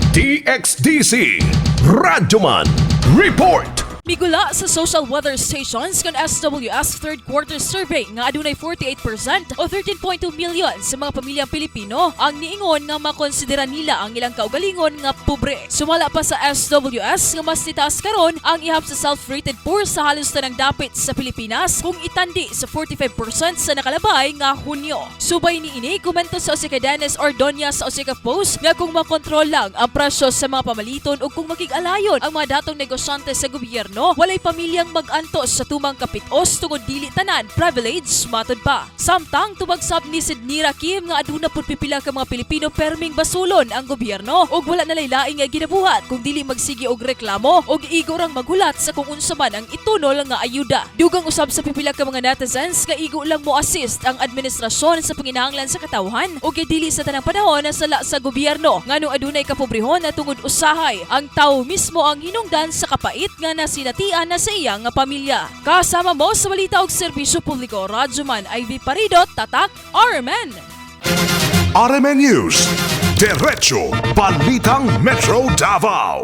DXDC Radyoman Report. Migula sa social weather stations kan SWS third quarter survey nga adunay 48% o 13.2 million sa mga pamilyang Pilipino ang niingon nga makonsidera nila ang ilang kaugalingon nga pobre. Sumala pa sa SWS nga mas nitaas karon ang ihap sa self-rated poor sa halos tanang dapit sa Pilipinas kung itandi sa 45% sa nakalabay nga Hunyo. Subay niini, komento sa usa ka Dennis Ordonia sa usa ka post nga kung makontrol lang ang presyo sa mga pamaliton ug kung makig-alayon ang mga datong negosyante sa gobyerno, walay pamilyang mag-antos sa tumang kapitos tungod dili tanan privilege, matod pa. Samtang tubag sab ni Sidney Rakim nga aduna pud pipila ka mga Pilipino perming basulon ang gobyerno ug wala na laing nga ginabuhat kung dili magsigi og reklamo ug igo rang maghulat sa kung unsa man ang itunol nga ayuda. Dugang usab sa pipila ka mga netizens nga igo lang mo assist ang administrasyon sa panginahanglan sa katawhan ug dili sa tanang panahon na sala sa gobyerno nganong adunay kapobrehon na tungod usahay ang tawo mismo ang hinungdan sa kapait nga nasinatian na sa iya nga pamilya. Kasama mo sa balita og serbisyo publiko, Radyoman Ivy Parido, Tatak RMN. RMN News. Diretso Balitang Metro Davao.